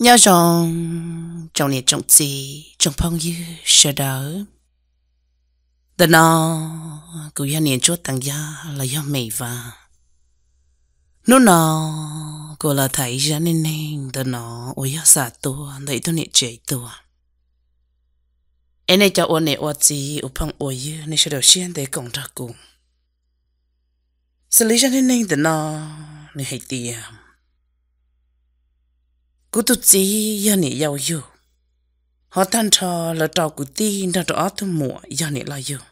Nyob zoo tsoom niam tsoom txiv tsoom phooj ywg sawv daws. Ntawm no kuv yog niam Ntsuab Teev Yaj los yog Mem Vas. Hnub no kuv los tham ib zaj neej neeg ntawm no uas yog xam tuaj ntawm ib tug niam tsev tuaj. Es nej cov ua niam ua txiv ua phooj ua ywg nej sawv daws siab ntev koom nrog kuv. Xws li zaj neej neeg ntawm no nws hais tias, kuv tus txiv yog niam yau yug, ho tag nrho lawv rau kwv tij nrog rau ob tug muam yog niam loj yug.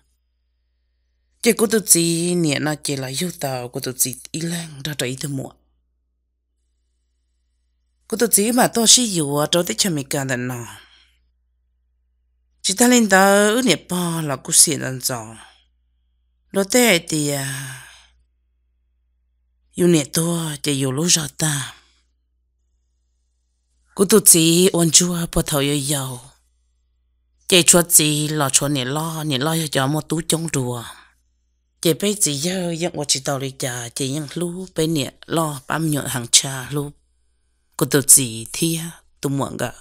Ces kuv tus txiv niam no ces los yug tau kuv tus txiv ib leeg nrog rau ib tug muam. Kuv tus txiv wb mam tuaj sib yuav rau teb chaws Amelikas ntawm no. Tsis tag li ntawd wb niam pog los kuj xiam ntxov ntxov. Luag tej hais tias yus niam tuag ces yus lub zog tag. Kuv tus txiv ua ntsuag puag thaum yau yau, ces tshuav txiv los tshuav niam loj, niam loj yog cov muaj tub coob dua. Ces peb txiv yawg yeej ua tsis tau li cas ces yeej hlub peb niam loj pab me nyuam heev tshaj, hlub kuv tus txiv thiab tus muam nkawd.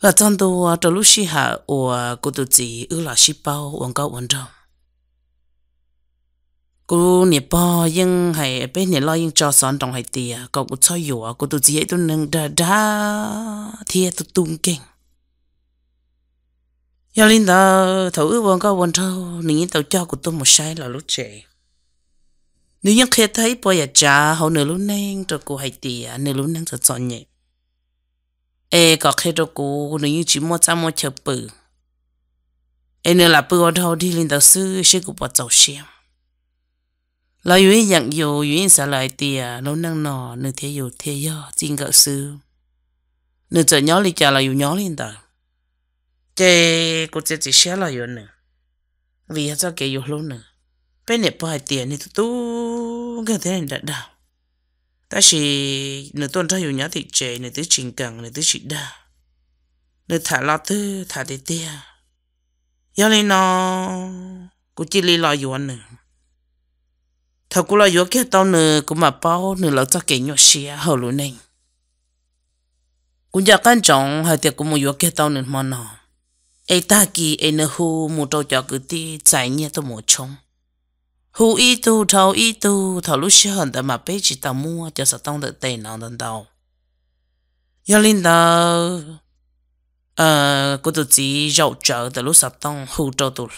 Los txog ntua rau lub sij hawm uas kuv tus txiv wb los sib paub ua nkauj ua nraug, kuv niam pog yeej hais, peb niam loj yeej tso xov nroos hais tias kom kuv txhob yuav, kuv tus txiv yog ib tug neeg dag dag thiab tub tub nkeeg. Yog li ntawd thaum wb ua nkauj ua nraug nws yeej tau coj kuv tuaj mus saib lawv lub tsev. Nws yeej qhia tag ib puas yam tsav hauv nws lub neej rau kuv hais tias nws lub neej txom txom nyem, es kom qhia rau kuv nws yeej tsis muaj txaj muaj chaw pw, es nws lam pw ua dhau dig li ntawd xwb seb kuv puas txaus siab. Los yus yeej yeem yus, yus yeej xav lawm hais tias lub neej no nws thiab yus thiaj yog txij nkawm xwb. Nws txawm nyob li cas los yus nyob li ntawd. Ces kuv txiav txim siab los yuav nws, vim yog txoj kev yus hlub nws. Peb niam pog hais tias nws tus tub nkeeg thiab dag dag, tab sis nws tuaj nrog yus nyob tim tsev nws twb tsis nkees nws twb tsis dag, nws tham los twg tham tiag tiag. Yog li no kuv cia li los yuav nws. Thaum kuv los yuav kiag tau nws kuv mam paub nws lawv txoj kev nyuaj siab hauv lub neej. Kuv nco qab ntsoov hais tias kuv mus yuav kiag tau nws hmo no, es tag kis es nws hu mus rau cov kwv tij txais nyiaj tuaj mus tshoob. Hu ib tug dhau ib tug, thaum lub sij hawm ntawd mas peb tsis tau muaj cov xov tooj ntawm tes no ntau ntau. Yog li ntawd, kuv tus txiv zaum tsawv ntawm lub xov tooj hu rau tus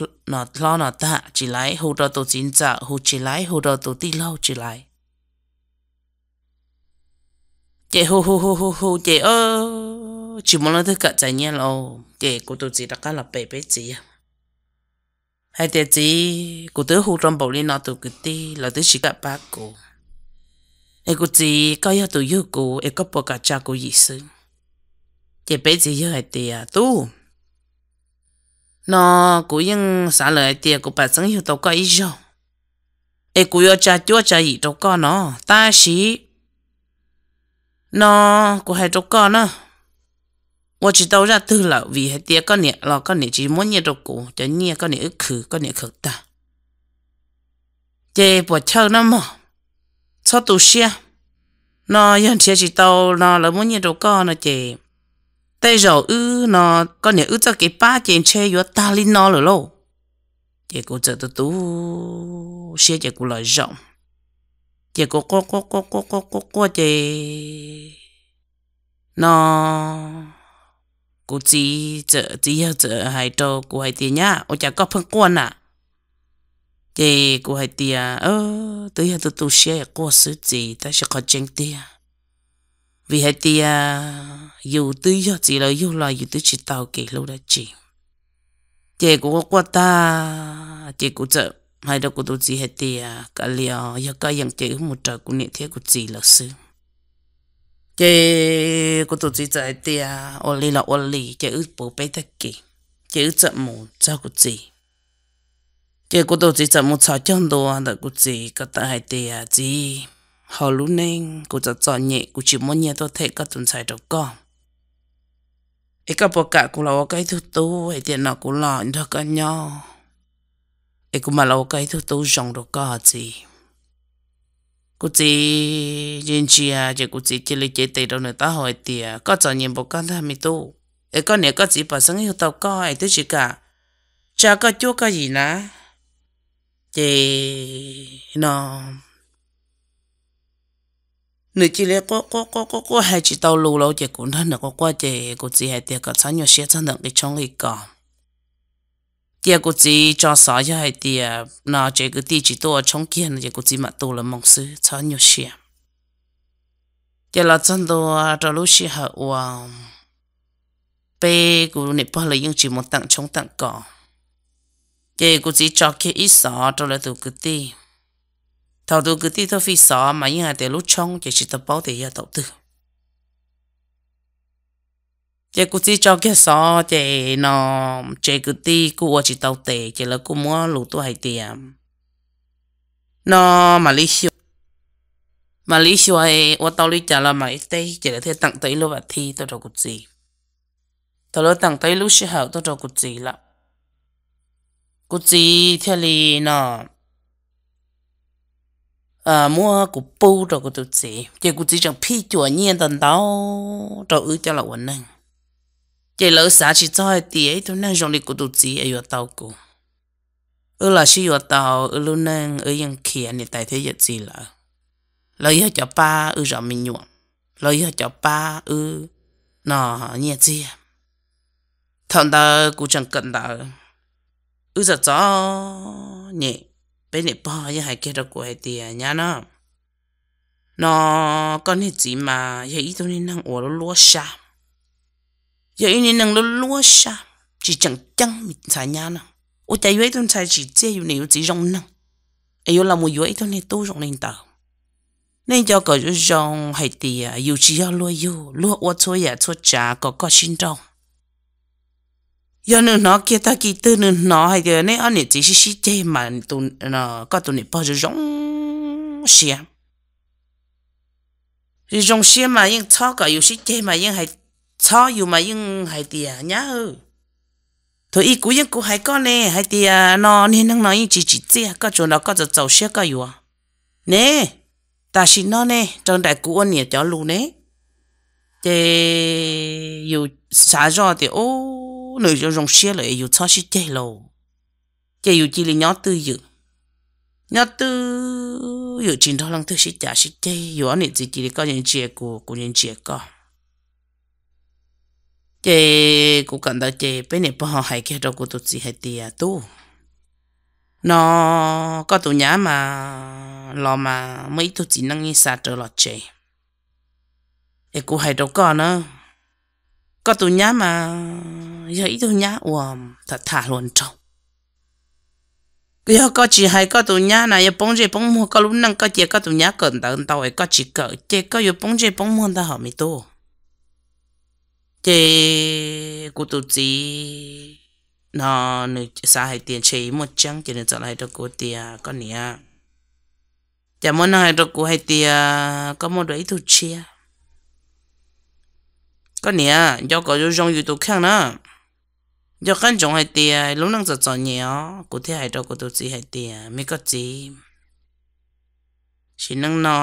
hlob no tag tsis laiv, hu rau tus txiv ntxawm hu tsis laiv, hu rau tus tij laug tsis laiv. Ces hu hu hu hu hu ces tsis muaj leej twg kam txais nyiaj lauj. Ces kuv tus txiv rov qab los pe peb txiv yawg hais tias, txiv, kuv twb hu rau npaum li no tus kwv tij lawv twb tsis kam pab kuv. Es kuv txiv, koj yog tus yug kuv es koj puas kam tsa kuv yim xwb? Ces peb txiv yawg hais tias, tub, no kuv yeej xav lawm hais tias kuv pam txeeb yug tau koj ib zaug, es kuv yuav tsa cuab tsa yim rau koj no, tab sis no kuv hais rau koj na, ua tsis tau zaj twg lawm vim hais tias koj niam los koj niam tsis muab nyiaj rau kuv, cov nyiaj koj niam wb khwv koj niam khwv tag. Ces puas chawj na mog, txhob tu siab. No yog nrhiav tsis tau no lawv muab nyiaj rau koj no ces tej zaum wb no koj niam wb txoj kev pab ces ntshe yuav tag li no lawm lauj. Ces kuv txawm tu tu siab ces kuv los zaum, ces kuv quaj quaj quaj quaj quaj quaj ces no kuv txiv txawm, txiv yawg txawm hais rau kuv hais tias, nyab, ua cas koj pheej quaj na? Ces kuv hais tias, twb yog tu tu siab quaj xwb txiv, tab sis qhov tseeb tiag, vim hais tias yus twb yog txiv lawv yug los yus twb tsis tau kev hlub dab tsi. Ces kuv quaj quaj tag ces kuv txawm hais rau kuv tus txiv hais tias, kav liam, yog koj yeem ces wb mus raws kuv niam thiab kuv txiv lawv xwb. Ces kuv tus txiv txawm hais tias ua li los ua li, ces wb puv peb tag kis, ces wb txawm mus txog kuv txiv. Ces kuv tus txiv txawm mus txhos caug ntua ntawm kuv txiv kom tawm hais tias, txiv, hauv lub neej kuv txom txom nyem, kuv tsis muaj nyiaj tuaj them koj tus ntxhais rau koj, es koj puas kam kuv los ua koj ib tug tub? Hais tias no kuv los nrog koj nyob, es kuv mam los ua koj ib tug tub zoo rau koj txiv. Kuv txiv ntsia ntsia ces kuv txiv cia li cev tes rau nws taub hau hais tias, koj txom nyem npaum koj ntag me tub, es koj niam koj txiv pam xeeb yug tau koj es twb tsis kam tsa koj cuab koj yim na. Ces no nws cia li quaj quaj quaj quaj quaj hais tsis tau lus lawm ces kuv nrog nws quaj quaj ces kuv txiv hais tias kom txhob nyuaj siab txog ntawm nqi tshoob nqi kos. Cia kuv txiv tso xov yog hais tias no tsev kwv tij tsis tuaj ua tshoob kiag no ces kuv txiv mam tu lawv moo xwb txhob nyuaj siab. Ces los txog ntua rau lub sij hawm uas peb kuv niam pog lawv yeej tsis mus teem tshoob teem kos, ces kuv txiv tso kiag ib xov rau lawv tus kwv tij. Thaum tus kwv tij tuaj fij xov mas yeej hais tias lub tshoob ces tsis tau paub tias yog thaum twg. Ces kuv txiv tso kiag xov ces no tsev kwv tij kuj ua tsis tau tes ces lawv kuj muab lus tuaj hais tias no mam li xyuas, mam li xyuas ua tau li cas los mam li teb. Ces lawv thiaj teem tau ib lub vas thib tuaj rau kuv txiv. Thaum lawv teem tau ib lub sij hawm tuaj rau kuv txiv lawm, kuv txiv thiaj li no muab kuv pub rau kuv tus txiv, ces kuv txiv tseem phij cuam nyiaj ntau ntau rau wb coj los ua neej. Ces lawv xav tsis txog hais tias ib tug neeg zoo li kuv tus txiv es yuav tau kuv. Wb los sib yuav tau wb lub neej, wb yeej khiav niam tais thiab yawm txiv lawm. Lawv yog cov pab wb zov me nyuam, lawv yog cov pab wb no nyiaj txiag. Thaum ntawd kuv tseem kawm ntawv, wb txom txom nyem, peb niam pog yeej hais kiag rau kuv hais tias, nyab na, no koj niag txiv mas yog ib tug niag neeg uas luab luab sab, yog ib niag neeg luab luab sab, tsis tseem ceeb me ntxhais nyab na. Ua cas yuav ib tug ntxhais tsim txiaj yus niam yus txiv zoo neeg es yuav los mus yuav ib tug niag tub zoo li ntawd? Nej nco kom zoo zoo hais tias yus tsis yog luag yug, luag ua txhua yam txhua tsav kom koj sib nrauj. Yog nws hnov kiag tag kis twg nws hnov hais tias neb ob niam txiv sib sib ceg mas koj tus niam pog zoo zoo siab. Zoo zoo siab mas yeej txhob kom yus sib ceg mas yeej hais, txhob yus mas yeej hais tias, nyab, thaum ub kuv yeej kuv hais koj ne hais tias no niag neeg no yeej tsis tsim txiaj, koj tsuas nrog koj txaus txaus siab koj yuav ne. Tam sim no ne raws nraim kuv ua niam cov lus ne, ces yus xav zoj tias ub nws zoo zoo siab lawm es yus txhob sib ceg lauj. Ces yus cia li nyob twj ywm, nyob twj ywm tsis nrog leej twg sib cav sib ceg, yus ob niam txiv cia li koj ntsia kuv, kuv ntsia koj. Ces kuv kawm ntawv ces peb niam pog hais kiag rau kuv tus txiv hais tias, tub, no koj tus nyab mas los mas muaj ib tug txiv neej yeej xa rawv los tsev. Es kuv hais rau koj na, koj tus nyab mas yog ib tug nyab uas tham tham hluas nraug. Yog koj tsis hais koj tus nyab na yuav poob ntsej poob muag koj lub neej, koj cia koj tus nyab kawm ntawv ntau es koj tsis kawm ces koj yuav poob ntsej poob muag ntag hos me tub. Ces kuv tus txiv no nws xav hais tias ntshe muaj tseeb ces nws txawm los hais rau kuv tias, koj niam, cas muaj neeg hais rau kuv hais tias koj muaj dua ib tug tshiab. Koj niam, nco kom zoo zoo yus tus kheej na. Nco qab ntsoov hais tias lub neej txom txom nyem os. Kuv thiaj hais rau kuv tus txiv hais tias, me koj txiv, sim neej no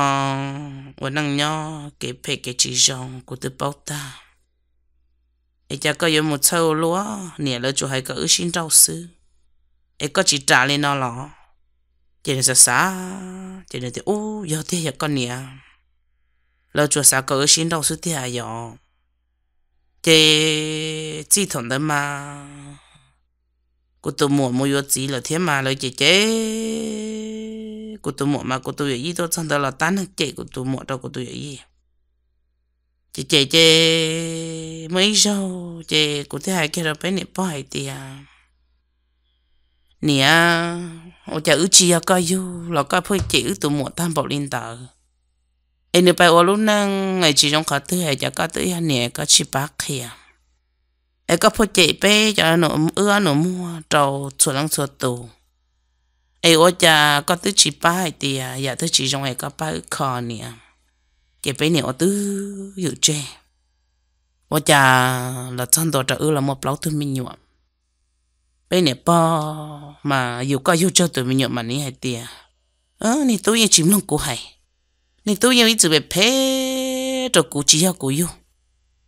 ua neej nyob kev phem kev tsis zoo kuv twb paub tag, es cas koj yuav mus txhawj ua luaj, niam lawv tsuas hais kom wb sib nrauj xwb, es koj tsis ras li no los? Ces nws xav xav ces nws tias, ub, yog tiag yog koj niam, lawv tsuas xav kom wb sib nrauj xwb tiag yom. Ces txij thaum ntawd mas kuv tus muam mus yuav txiv lawm thiab mas lawv cem cem kuv tus muam mas kuv tus yawm yij tuaj txog ntawd los tab neeg cem kuv tus muam rau kuv tus yawm yij. Ces cem ces muaj ib zaug ces kuv thiaj hais kiag rau peb niam pog hais tias, niam, ua cas wb tsis yog koj yug los koj pheej cem wb tus muam tag npaum li ntawd? Es nws pais ua lub neej es tsis zoo qhov twg es cas koj twb yog niam koj tsis pab qhia, es koj pheej cem peb cov wb ob nus muag rau txhua leej txhua tus, es ua cas koj twb tsis pab hais tias yam twg tsis zoo es koj pab wb kho niam? Ces peb niam ua twj ywm tseg, ua cas los txog ntua rau wb los muaj plaub tug me nyuam. Peb niam pog mas yus koj yug tsawg tus me nyuam mas nws hais tias, niag tub yeej tsis mloog kuv hais, Niag tub yeej ib txwm phem phem rau kuv, tsis yog kuv yug.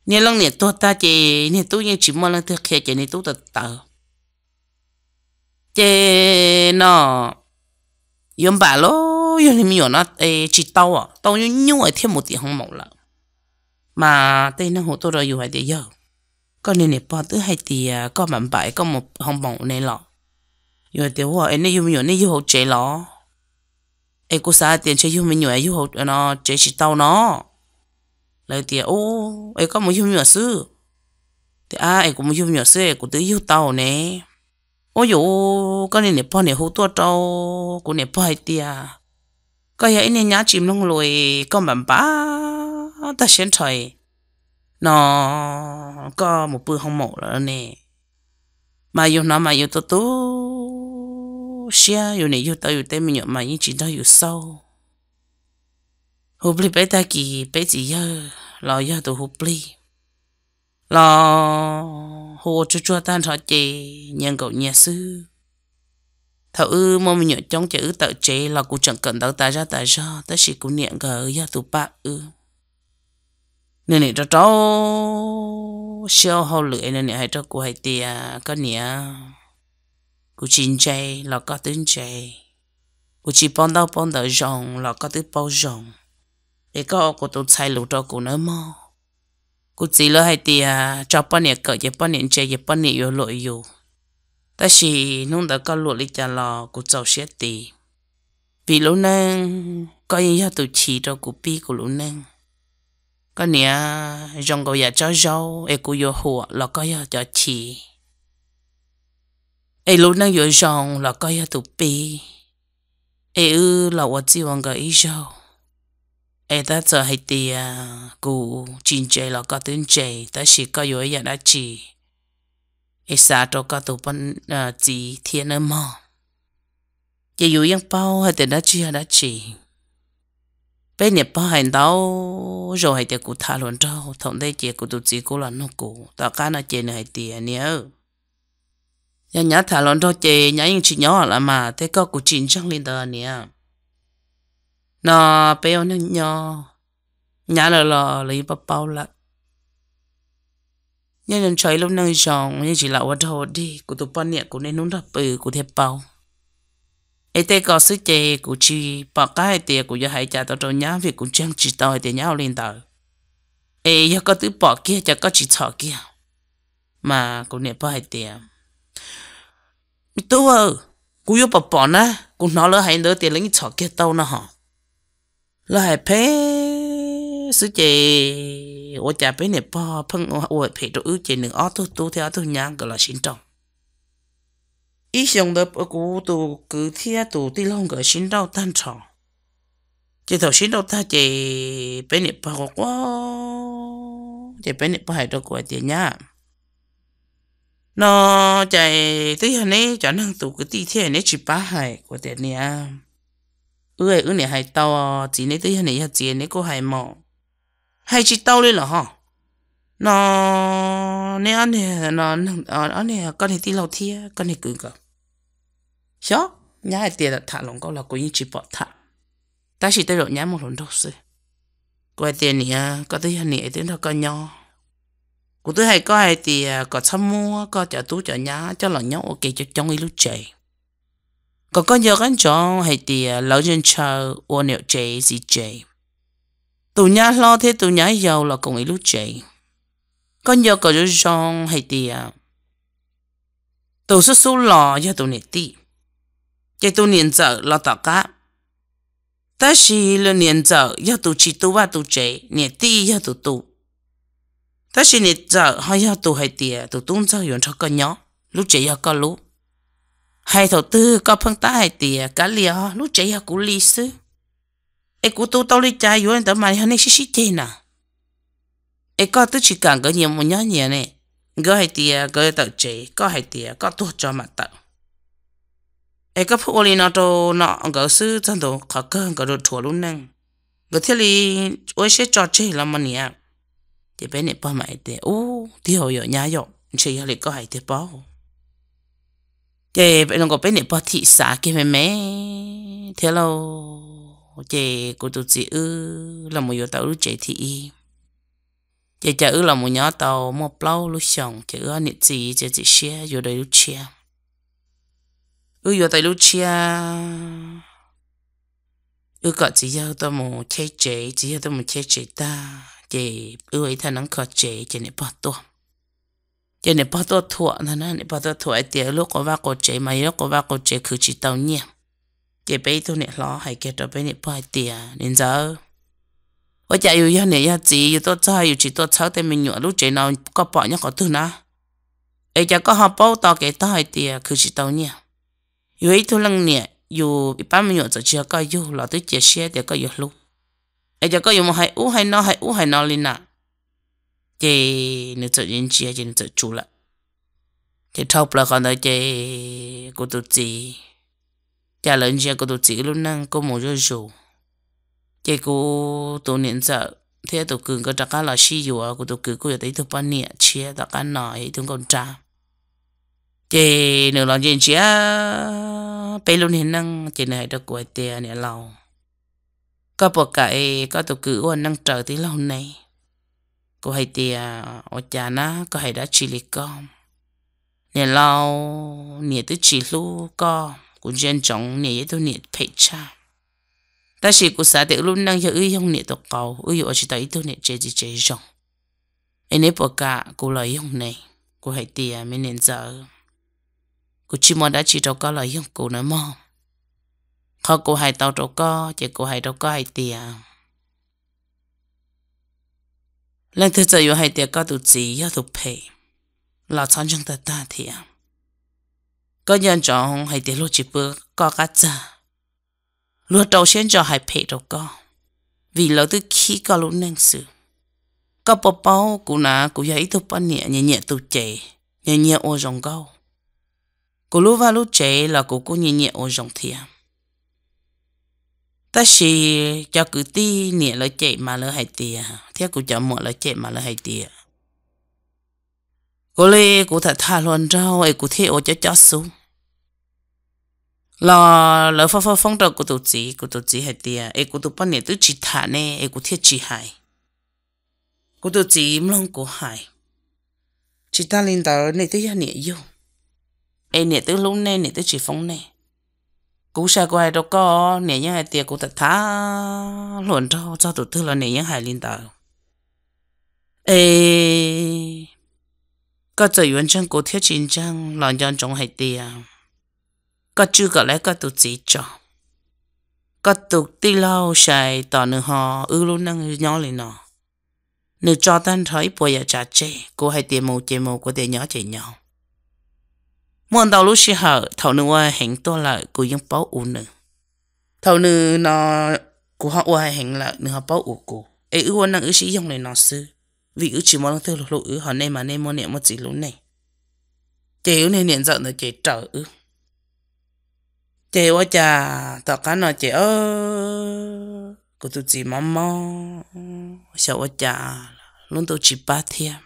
Niag leej niam tuag tag ces niag tub yeej tsis muaj leej twg qhia ces niag tub tawv tawv. Ces no yuav npam los yog niag me nyuam no tsis tau, tau nyuaj nyuaj thiaj mus tim hoo maum lawm. Mas tej neeg hu tuaj rau yus hais tias, yawg, koj niag niam pog twb hais tias koj mam npam koj mus hoo maum ne los? Yus hais tias, ua es nej yug me nyuam nej yug hauv tsev los? Es kuv xav hais tias ntshe yug me nyuam yug hauv tsev tsis tau no. Lawv tias, u, es koj mus yug me nyuam xwb. Tias, a, es kuv mus yug me nyuam xwb es kuv twb yug tau ne. Ua yuav, koj niag niam pog niam hu tuaj rau kuv niam pog hais tias koj yog ib niag nyab tsis mloog lus, koj npam npam tag siab nrho no, koj mus pw hoo maum lawm ne. Mas yus hnov mas yus tu tu siab, yus niam yug tau yus tej me nyuam mas yeej tsis nrog yus xauj. Hu plig peb tag kis peb txiv yawg los yog tus hu plig los hu ua tsuag tsuag tag nrho ces nyias nkaum nyias xwb. Thaum wb muaj me nyuam coob ces wb tawm tsev los kuv tseem kawm ntawv tas zaj tas zog, tab sis kuv niam nkawd yog tus pab wb. Nws niam rau rau siab ua hauj lwm es nws niam hais rau kuv hais tias, koj niam, kuv tsis ntse los koj twb ntse, kuv tsis paub ntaub paub ntawv zoo los koj twb paub zoo, es koj ua kuv tus ntxhais lus rau kuv nawb mog. Kuv txiv lawv hais tias tso poj niam kawm ces poj niam ntse ces poj niam yuav luam yus, tab sis hnub ntawd koj luam li cas los kuv txaus siab tis, vim lub neej koj yeej yog tus chiv rau kuv pib kuv lub neej. Koj niam, zoo nkaus yam tsob zaub es kuv yuav huam los koj yog cov chiv, es lub neej yuav zoo los koj yog tus pib, es wb los ua txij ua nkawm ib zaug. Es tab txawm hais tias kuv tsis ntse los koj twb ntse, tab sis koj yuav ib yam dab tsi es xav rau koj tus txiv thiab nawb mog. Ces yus yeej paub hais tias dab tsi yog dab tsi. Peb niam pog hais ntau zaus hais tias kuv tham hluas nraug, thaum ntej ces kuv tus txiv kuj los nug kuv, tom qab no ces nws hais tias, niam, yog nyab tham hluas nraug ces nyab yeej tsis nyob lawm mas, tej koj kuv tsis ntseeg li ntawd niam. No peb ua neeg nyob, nyab lawv los lawv yeej paub paub lawm. Nyob ntshaw ib lub neej zoo yeej tsis lam ua rag ua dig, kuv tus poj niam kuv niaj hnub nrog pw kuv thiaj paub. Es tej ko xwb ces kuv tsis pom qab hais tias kuv yuav hais cas tau rau nyab vim kuv ntseeg tsis tau hais tias nyab ua li ntawd. Es yog koj twb pom kiag ces koj tsis txhom kiag. Mas kuv niam pog hais tias, me tub, kuv yuav pom pom na, kuv hnov lawv hais ntawd tias lawv yeej txhom kiag tau no hos. Lawv hais phem xwb ces ua cas peb niam pog pheej ua phem rau wb ces nws ob tug tub thiab ob tug nyab nkawd los sib nrauj. Ib xyoo ntawd kuv tus kwv thiab tus tij laug nkawd sib nrauj tag nrho. Ces thaum sib nrauj tag ces peb niam pog quaj quaj, ces peb niam pog hais rau kuv hais tias, nyab, no ces twb yog neb cov neeg tus kwv tij thiab neb tsis pab hais. Kuv tias, niam, wb wb niam hais tau, txiv neb twb yog niam yog txiv neb kuj hais mus, hais tsis tau li los ho. No neb ob niag, koj niag tij laug thiab koj niag kwv nkawd, xyov, nyab hais tias tham hluas nkauj los kuv yeej tsis pom tham, tab sis tej zaum nyab muaj hluas nraug xwb. Kuv hais tias, niam, koj twb yog niam twb nrog koj nyob, kuv twb hais koj hais tias kom txhob muab koj cov tub cov nyab coj los nyob ua ke coob coob ib lub tsev, kom koj nco qab ntsoov hais tias lawv ntshaw ua niam tsev txiv tsev, tus nyab hlob thiab tus nyab yau los koom ib lub tsev. Koj nco kom zoo zoo hais tias tus xub xub los yog tus niam tij, ces tus niam ntxawm los tom qab. Tab sis niam ntxawm yog tus tsis tu vaj tu tsev, niam tij yog tus tu. Tab sis niam ntxawm ho yog tus hais tias tus tub ntxawg yuav nrog koj nyob, lub tsev yog koj lub. Hais thaum twg koj pheej tab hais tias kav liam, lub tsev yog kuv li xwb, es kuv tu tau li cas yuav li ntawd mas yog nej sib sib ceg na. Es koj twb tsis kam nkawd nyias mus nyob nyias ne, nkawd hais tias nkawd tawm tsev, koj hais tias koj tuag tso mam tawm. Es koj pheej ua li no rau no nkawd xwb, txog ntua qhov kawg nkawd rhuav lub neej, nkawd thiaj li ua siab tso tseg los mas niam. Ces peb niam pog mam hais tias, ub, tiag yom nyab yom, ntshe yog li koj hais tiag pob. Ces zoo nkaus peb niam pog thim xav kiag me me thiab lauj. ces kuv tus txiv wb los mus yuav tau wb lub tsev thib ib. Ces cas wb los mus nyob tau muaj plaub lub xyoos ces wb ob niam txiv txiav txim siab yuav dua ib lub tshiab. Wb yuav tau ib lub tshiab, wb kom txiv yawg tuaj mus cheb tsev, txiv yawg tuaj mus cheb tsev tag ces wb ua ib thaj neeb kho tsev ces niam pog tuaj. Ces niam pog tuaj thuam ntag na, niam pog tuaj thuam hais tias lub quas vaj quas tsev mas yog lub quas vaj quas tsev khwv tsis tau nyiaj. Ces peb ib tug niam hlob hais kiag rau peb niam pog hais tias, niam ntxawm, ua cas yus yog niam yog txiv yus tuaj txog yus tsis tuaj txhawb tej me nyuam, lub tsev no koj pom nyob qhov twg na? Es cas koj ho paub tau kev tog hais tias khwv tsis tau nyiaj? Yus ib tug leej niam yus pab me nyuam txawm tsis yog koj yug los twb cia siab tias koj yuav hlub. Es cas koj yuav mus hais ub hais no hais ub hais no li na? Ces nws txawm ntsia ces nws txawm tsum lawm. Ces dhau plaws qhov ntawd ces kuv tus txiv, cas lawv ntsia kuv tus txiv wb lub neej kuj mus zuj zus. Ces kuv tus niam ntxawm thiab tus kwv nkawd rov qab los sib yuav, kuv tus kwv kuj yuav tau ib tug poj niam tshiab tom qab no yog ib tug nkauj nrab. Ces nws los ntsia ntsia peb lub niag neej ces nws hais rau kuv hais tias, niam laus, koj puas kam es koj tus kwv ua neej raws tij laug ne? Kuv hais tias, ua cas na, koj hais dab tsi li koj? Niam laus, niam twb tsis hlub koj, kuv ntsia ntsoov niam yog ib tug niam phem tshaj. Tab sis kuv xav tias wb lub neej yog wb yoog niam tus qauv, wb yuav ua tsis tau ib tug niam tsev txiv tsev zoo. Es neb puas kam kuv los yoog ne? Kuv hais tias, me niam ntxawm, kuv tsis muaj dab tsi rau koj los yoog kuv na mog. Qhov kuv hais tau rau koj ces kuv hais rau koj hais tias, leej twg txawm yuav hais tias koj tus txiv yog tus phem los txhob ntseeg tag tag thiab. Koj nco ntsoov hais tias luag tsis pw koj qab txag, luag rau siab ntso hais phem rau koj, vim lawv twb khib koj lub neej xwb. Koj puas paub kuv na, kuv yog ib tug poj niam nyiam nyiam tus ces, nyiam nyiam ua zoo nkauj. Kuv lub vaj lub tsev los kuv kuj nyiam nyiam ua zoo thiab. Tab sis cov kwv tij niam lawv cem mas lawv hais tias, thiab kuv cov muam lawv cem mas lawv hais tias, kuv li kuv tham tham hluas nraug es kuv thiaj ua cob cob xub. Los lawv foob foob foob rau kuv tus txiv, kuv tus txiv hais tias, es kuv tus poj niam twb tsis tham nej es kuv thiaj tsis hais. Kuv tus txiv mloog kuv hais, tsis tag li ntawd nej twb yog niam yug, es niam twb hlub nej, niam twb tsis foob nej. Kuv sai kuv hais rau koj, niam yeej hais tias kuv tham tham hluas nraug txog tus twg los niam yeej hais li ntawd. Es koj txawm yuav ntseeg kuv thiab tsis ntseeg los nco ntsoov hais tias koj tswj kom lawv koj tus txiv tso. Koj tus tij laug sai tos nws ho wb lub neej nyob li no. Nws tso tag nrho ib puas yam tsav tseg, kuv hais tias mus ces mus, kuv tias nyob ces nyob. Muaj ntau lub sij hawm thaum nws ua heev tuaj lawm kuv yeej paub ua nws. Thaum nws no kuv ho ua heev lawm nws ho paub ua kuv, es wb ua neej wb sib yoog li no xwb, vim wb tsis muaj leej twg hlub wb, ho nej mas nej muaj niam muaj txiv hlub nej. Ces wb niag niam ntxawm ntawd ces raws wb. Ces ua cas tom qab no ces kuv tus txiv mob mob, xyov ua cas lub ntuj tsis pab thiab,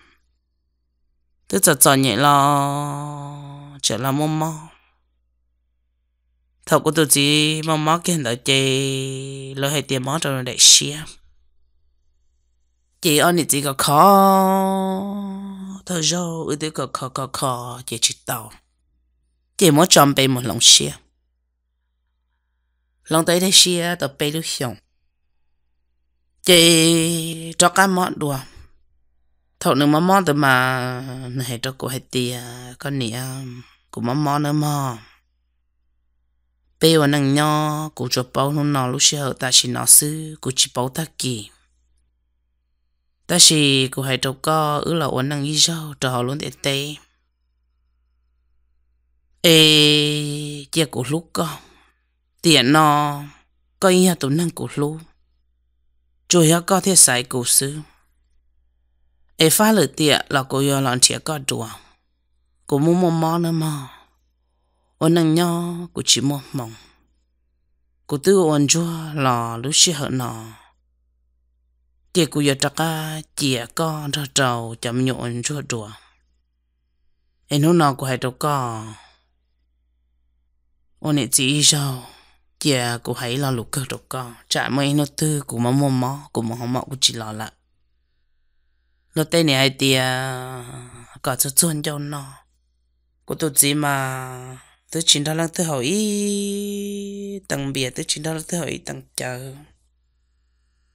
twb txom txom nyem los tseem los muaj mob. Thaum kuv tus txiv mob mob kiag ntawd ces lawv hais tias mob rau daim siab. Ces ob niam txiv khov kho thawj zaug, wb twb khov kho khov kho ces tsis tau, ces muab tso npe mus hloov siab. Hloov tau ib daim siab tau peb lub xyoos, ces rov qab mob dua. Thaum nws mob mob ntawd mas nws hais rau kuv hais tias, koj niam, kuv mob mob nawb mog. Peb ua neej nyob kuv tsuas paub hnub no lub sij hawm tam sim no xwb, kuv tsis paub tag kis. Tab sis kuv hais rau koj, wb los ua neej ib zaug rau hauv lub ntiaj teb, es cia kuv hlub koj. Tiam no koj yeej yog tus neeg kuv hlub, tsuas yog koj thiaj xaiv kuv xwb. Es fab lwm tiam los kuv yuav los nrhiav koj dua. Kuv muaj muaj mob nawb mog, ua neej nyob kuv tsis muaj hmoo. Kuv twb ua ntsuag los lub sij hawm no, ces kuv yuav rov qab cia koj nrog rau cov me nyuam ua ntsuag dua. Es hnub no kuv hais rau koj, ua niam txiv ib zaug, cia kuv hais ib lo lus kawg rau koj, tsam muaj ib hnub twg kuv mam muaj mob, kuv mus hauv mom kuv tsis los lawm. Luag tej niam hais tias kom txuag txuag ncauj no, kuv tus txiv mas twb tsis nrog leej twg haus ib teev npias, twb tsis nrog leej twg haus ib teev cawv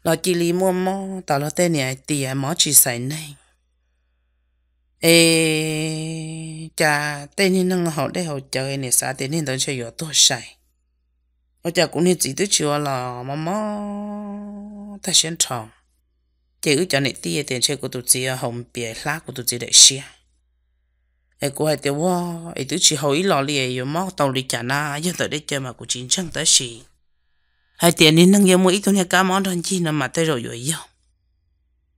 los cia li muaj mob tas luag tej niam hais tias mob tsis xaiv neeg. Es cas tej niag neeg haus dej haus cawv niam xav tias niag ntawd ntshe yuav tuag sai, ua cas kuv niag txiv twb tsis ua los mob mob tag siab nrho. Ces wb cov niam tij tias ntshe kuv tus txiv haus npias hlab kuv tus txiv daim siab. Es kuv hais tias ua, es twb tsis haus ib los li yuav mob tau li cas na, yog ntawm dej cawv mas kuv tsis ntseeg tab sis hais tias niag neeg yuav muaj ib tug niag kab mob nrog ncig no mas tej zaum yuav yog.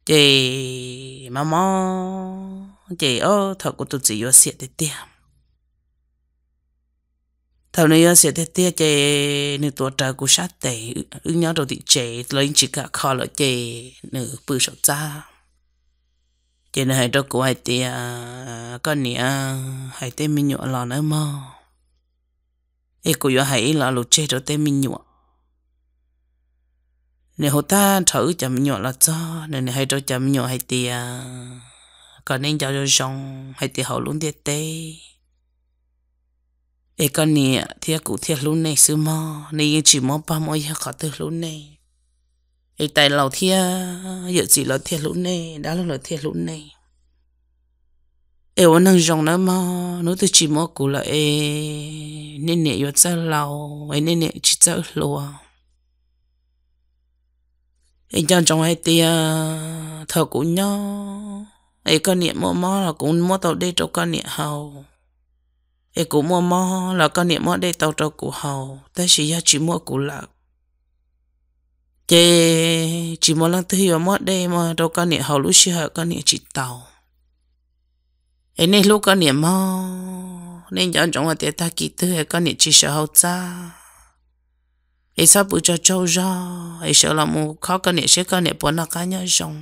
Ces mob mob ces thaum kuv tus txiv yuav xiam tiag tiag, thaum nws yuav xiam tiag tiag ces nws tuav rawv kuv sab tes, wb nyob rau tim tsev los yeej tsis kam kho lawm ces nws pw saum txaj. Ces nws hais rau kuv hais tias, koj niam, hais tej me nyuam los nawb mog, es kuv yuav hais ib lo lus tseg rau tej me nyuam. Nws hu tag nrho wb cov me nyuam los txog, nws hais rau cov me nyuam hais tias, kom nej nco zoo zoo hais tias hauv lub ntiaj teb es koj niam thiab kuv thiaj hlub nej xwb mog, nej yeej tsis muab pog muab yawg qhov twg hlub nej. Es tais laus thiab yawm txiv lawv thiaj hlub nej, dab laug lawv thiaj hlub nej. Es ua neeg zoo nawb mog, hnub twg tsis muab kuv lawm es nej niam yuav txawj laus es nej niam tsis txawj hluas. Es nco ntsoov hais tias thaum kuv nyob es koj niam muaj mob los kuv muab tau dej rau koj niam haus, es kuv muaj mob los koj niam muab dej tau rau kuv haus, tab sis yog tsis muaj kuv lawm ces tsis muaj leej twg yuav muab dej rau koj niam haus lub sij hawm koj niam tsis tau. Es nej hlub koj niam mog, nej nco ntsoov hais tias tag kis twg koj niam tsis sawv hauv txaj es txhob pw tsaug tsaug zog es sawv los mus khob koj niam seb koj niam puas noj qab nyob zoo.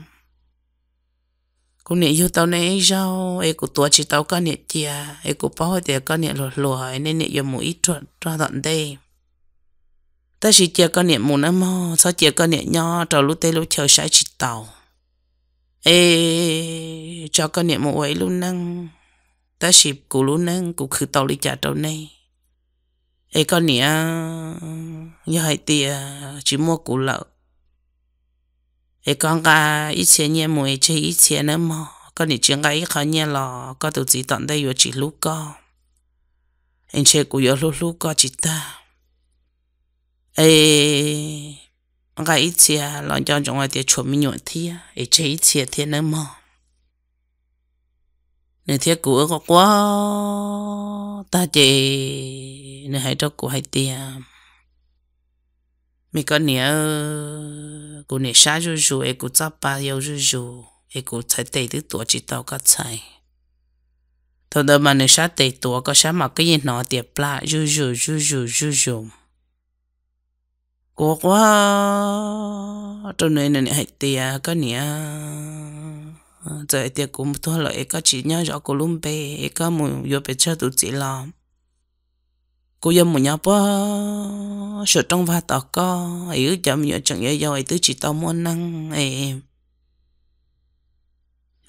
Kuv niam yug tau nej ib zaug es kuv tuav tsis tau koj niam cia, es kuv paub hais tias koj niam hluas hluas es nej niam yuav mus ib rag tom ntej. Tab sis cia koj niam mus nawb mog, txhob cia koj niam nyob rau lub teb lub chaw saib tsis taus. Es tso koj niam mus ua ib lub neej, tab sis kuv lub neej kuv khwv tau li cas rau nej. Es koj niam, yog hais tias tsis muaj kuv lawm es koj nqa ib txhia nyiaj mus es tseg ib txhia nawb mog, koj niam tsis nqa ib qho nyiaj los koj tus txiv tom ntej yuav tsis hlub koj, es ntshe kuv yuav hlub hlub koj tsis tag. Es nqa ib txhia los nco ntsoov hais tias tshuav me nyuam thiab es tseg ib txhia thiab nawb mog. Nws thiab kuv wb quaj quaj tag ces nws hais rau kuv hais tias, me koj niam, kuv niam sab zuj zus es kuv txoj pa yau zuj zus es kuv txhais tes twb tuav tsis tau koj txhais. Thaum ntawd mas nws sab tes tuav, koj sab mas koj yeej hnov tias plam zuj zus zuj zus zuj zus. Kuv quaj rau nws, nws hais tias, koj niam, txawm hais tias kuv tuag lawm es koj tsis nyob zov kuv lub npe es koj mus yuav pes tsawg tus txiv los kuv yuav mus nyob puag saum rooj vag tos koj, es wb cov me nyuam tseem yau yau es twb tsis tau muaj neej es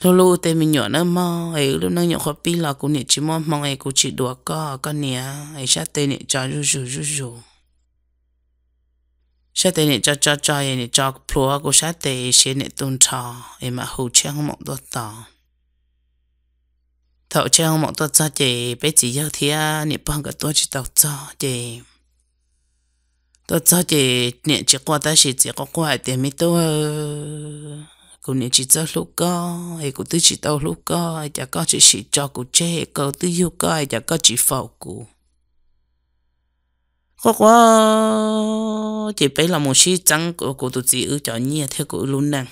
hlub hlub tej me nyuam nawb mog, es wb lub neej nyuam qhuav pib los kuv niam tsis muaj hmoo es kuv tsis duav koj, koj niam. Es sab tes niam tso zuj zus zuj zus, sab tes niam tso tso tso es niam tso plhuav kuv sab tes siav niam tu nrho, es mam hu Tshiab Hoob Maum tuaj tos. Thaum Tshiab Hoob Maum tuaj txog ces peb txiv yawg thiab niam pog nkawd tuaj tsis tau txog ces tuaj txog ces niam tsis quaj tab sis txiv quaj quaj hais tias, me tub, kuv niam tsis txawj hlub koj es kuv twb tsis tau hlub koj, cas koj tseem sim tso kuv tseg, koj twb yug koj es cas koj tsis faus kuv. Quaj quaj ces peb los mus sib txeeb kuv tus txiv wb cov nyiaj thiab kuv wb lub neej.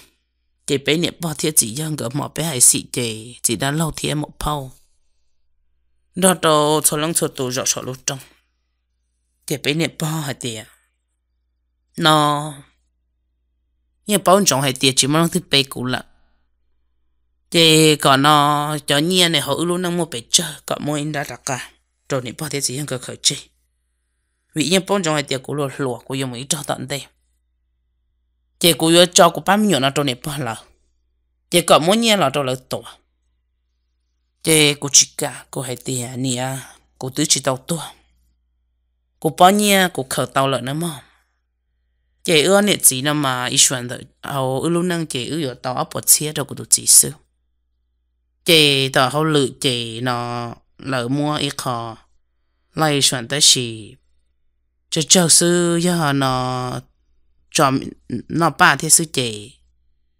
Ces peb niam pog thiab txiv yawg nkawd hmo peb hais xim ces txiv dab laug thiab maum phauj nrog rau txhua leej txhua tus zaum saum lub rooj. Ces peb niam pog hais tias, no yeej paub ntsoov hais tias tsis muaj leej twg pe kuv lawm, ces kom no cov nyiaj ne hauv wb lub neej muaj pes tsawg kom muab ib nrab rov qab rau niam pog thiab txiv yawg nkawd khaws tseg. vim yeej paub ntsoov hais tias kuv luag hluas, kuv yuav mus ib rog tom ntej, ces kuv yuav tso kuv pab me nyuam no rau niam pog lawv, ces kom muab nyiaj los rau lawv tuav. Ces kuv tsis kam, kuv hais tias, niam, kuv twb tsis tau tuag, kuv pob nyiaj kuv khaws tau lawm na mog. Ces wb ob niam txiv no mas ib suam ntawm hauv wb lub neej ces wb yuav tau ob puas txhiab rau kuv tus txiv xwb. Ces tom hauj lwm ces no lawv muab ib qho laij suam tab sis tsawg tsawg xwb, yog no tso noj paj thiab xwb ces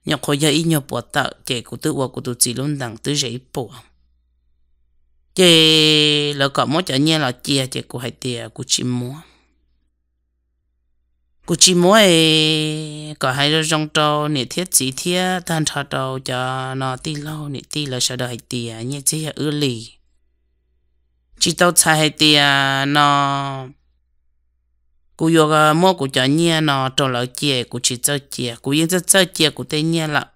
nyuam qhuav yog ib nyuag puas tawm, ces kuv twb ua kuv tus txiv lub ntees twb ze ib puas. Ces lawv kom muab cov nyiaj los cia ces kuv hais tias kuv tsis muab. Kuv tsis muab es kom hais zoo zoo rau niam thiab txiv thiab tag nrho rau cov no tij laug niam tij lawv sawv daws hais tias nyiaj txiag yog wb li. Tsis tau txhais hais tias no kuv yuav muab kuv cov nyiaj no rau lawv cia, kuv tsis txawj cia, kuv yeej txawj txawj cia kuv tej nyiaj lawm.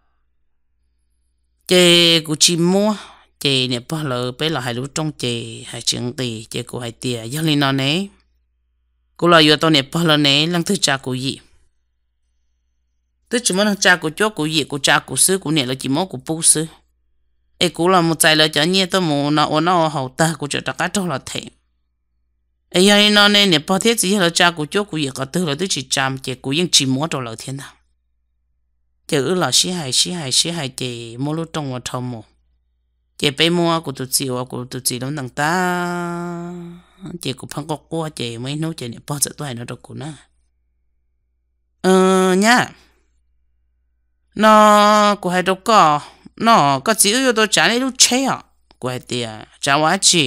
Ces kuv tsis muab, ces niam pog lawv peb los hais lub rooj ces hais tsis nqis, ces kuv hais tias yog li no ne, kuv los yuav tau niam pog lawv ne, leej twg tsa kuv yim? Twb tsis muaj neeg tsa kuv cuab kuv yim, kuv tsa kuv xwb, kuv niam lawv cia muab kuv pub xwb. Es kuv los mus txais lawv cov nyiaj tuaj mus no ua noj ua haus tag kuv tseem rov qab raug los them. Es yog li no ne niam pog thiab txiv yawg lawv tsa kuv cuab kuv yim qhov twg lawv twb tsis tsa ces kuv yeej tsis muab rau lawv thiab ntag. Ces wb los sib hais sib hais sib hais ces muab lub rooj ua dhau mus. Ces peb muab kuv tus txiv ua kuv tus txiv lub ntees tag, ces kuv pheej quaj quaj ces muaj ib hnub ces niam pog txawm tuaj hais no rau kuv na, nyab, no kuv hais rau koj, no koj txiv wb yuav tau tsav nej lub tsheb os. Kuv hais tias tsav ua dab tsi?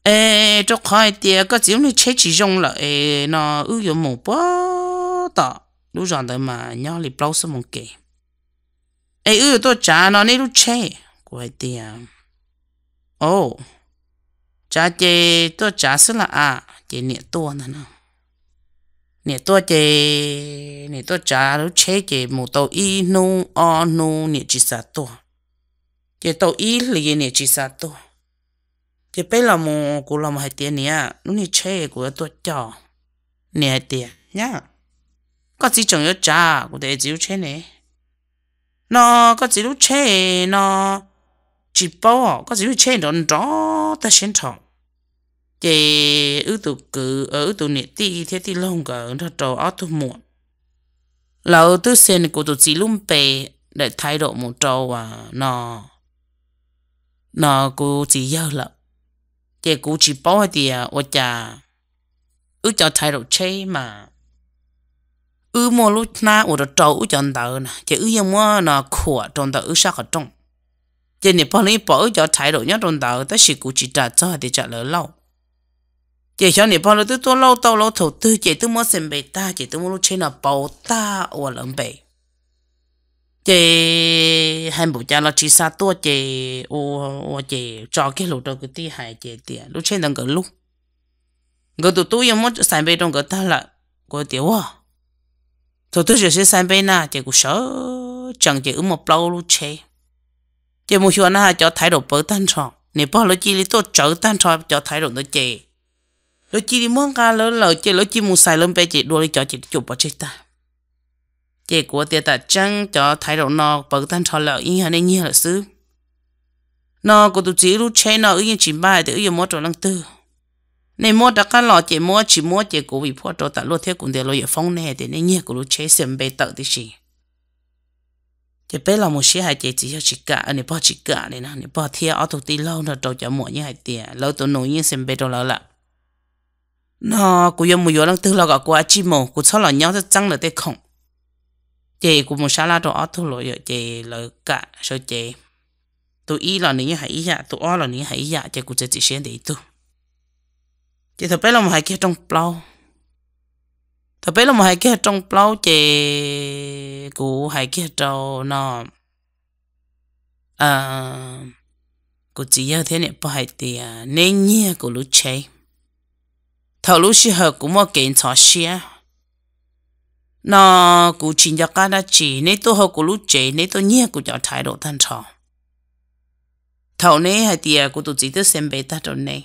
Es rau qhov hais tias koj txiv lub niag tsheb tsis zoo lawm es no wb yuav mus puag tom lub zos ntawd mas nyob li plaub xuab moos kev. Es wb yuav tuaj tsav no nej lub tsheb. Kuv hais tias, o, tsav ces tuaj tsav xwb las as. Ces niam tuaj ntag no. Niam tuaj ces niam tuaj tsav lub tsheb ces mus tau ib hnub ob hnub niam tsis xav tuaj. Ces tau ib hlis niam tsis xav tuaj. Ces peb los mus, kuv los mus hais tias niam, lub niag tsheb kuv yuav tuaj coj. Niam hais tias nyab, koj txiv tseem yuav tsav? Kuv tias txiv lub tsheb ne? No koj txiv lub tsheb no tsis paub, koj txiv lub tsheb nrov nrov tag siab nrho. Ces wb tus kwv, wb tus niam tij thiab tij laug nkawd nrog rau ob tug muam, lawv twb xa kuv tus txiv lub npe daim thaiv daum mus rau no, no kuv txiv yawg lawm. Ces kuv tsis paub hais tias ua cas wb cov thaiv daum tsheb mas wb muaj lub hnab uas rau rau wb cov ntawd na, ces wb yeej muab no khuam rau ntawm wb sab qhov rooj. Ces niam pog lawv yeej pom wb cov thaiv daum nyob rau ntawd tab sis kuv tsis ras txog hais tias tsam lawv lauj. Ces xyov niam pog lawv twb tuaj lauj tau lauj thaum twg ces twb muab xa npe tag ces twb muab lub tsheb no pauv tag ua lawv npe. Ces hais npaum cas los tsis xa tuaj ces ua ua ces tso kiag lus rau kwv tij hais ces tias lub tsheb ntawd nkawd lub, nkawd tus tub yeej muab xa npe rau nkawd tag lawm. Kuv tias ua, thaum twg tseem xav xa npe na? Ces kuv sawv tsees ces wb muaj plaub lub tsheb. Ces mus xyuas na cov thaiv daum pawv tag nrho, niam pog lawv cia li tuaj tsawv tag nrho cov thaiv daum ntawd ces lawv cia li muab nqa lawv lawm ces lawv cia mus xais lawv npe ces dua li cov ces cuam pov tseg tag. Ces kuv tias tam tseeb cov thaiv daum no pawv tag nrho lawm yeej yog nej nyiag lawm xwb. No kuv tus txiv wb lub tsheb no wb yeej tsis npaj tias wb yuav muab rau leej twg. Nej muab rov qab los ces muab, tsis muab ces kuv vim phuaj rau tam luaj thiab kuv ntiav luag yuav foob nej tias nej nyiag kuv lub tsheb xa npe tawm tib si. Ces peb los mus sib hais ces txiv yawg tsis kam, niam pog tsis kam li no, niam pog thiab ob tug tij laug nrog rau cov muam yeej hais tias lawv tus nus yeej xa npe rau lawv lawm. No kuv yuav mus yuav leej twg los kom kuv ua tsij mus, kuv txhob los nyob txeeb txeeb lawv tej khoom. Ces kuv mus sab laj rau ob tug los yom, ces lawv kam sawv cev. Tus ib los nws yeej hais ib yam, tus ob los nws yeej hais ib yam, ces kuv txiav txim siab ntiav ib tug. Ces thaum peb los mus hais kiag rooj plaub, thaum peb los mus hais kiag rooj plaub ces kuv hais kiag rau no kuv txiv yawg thiab niam pog hais tias neb nyiag kuv lub tsheb. Thaum lub sij hawm kuv muaj kev ntxhov siab no kuv tsis nco qab dab tsi, neb tuaj hauv kuv lub tsev, neb tuaj nyiag kuv cov thaiv daum tag nrho. Thaum neb hais tias kuv tus txiv twb xa npe tag rau neb,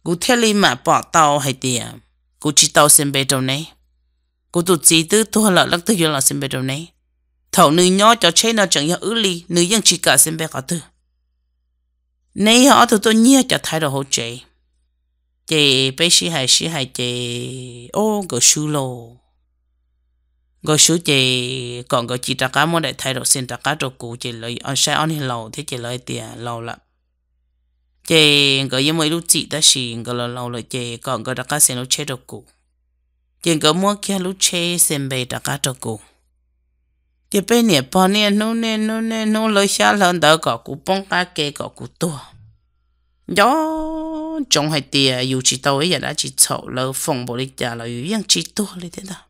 Kuv thiaj li mam pom tau hais tias kuv tsis tau xa npe rau neb. Kuv tus txiv twb tuag lawm, leej twg yuav los xa npe rau neb? Thaum nws nyob cov tsheb no tseem yog wb li, nws yeej tsis kam xa npe qhov twg. Neb yog ob tug tuaj nyiag cov thaiv rau hauv tsev. Ces peb sib hais sib hais ces, o, nkawd swb lauj. Nkawd swb ces kom nkawd cia rov qab muab daim thaiv rau xa rov qab rau kuv, ces lawv saib ob niag laus thiab ces lawv hais tias laus lawm. Ces nkawd yeej muaj ib lub txim tab sis nkawd laus laus lawm ces kom nkawd rov qab xa lub tsheb rau kuv. Ces nkawd muab kiag lub tsheb xa npe rov qab rau kuv. Ces peb niam pog niaj hnub niaj hnub niaj hnub hlawv xyab hlawv ntawv kom kuv poob qab ke kom kuv tuag. Nco ntsoov hais tias yus tsis tau ib yam dab tsi txhaum, lawv foom npaum li cas los yus yeej tsis tuag li thiab ntag.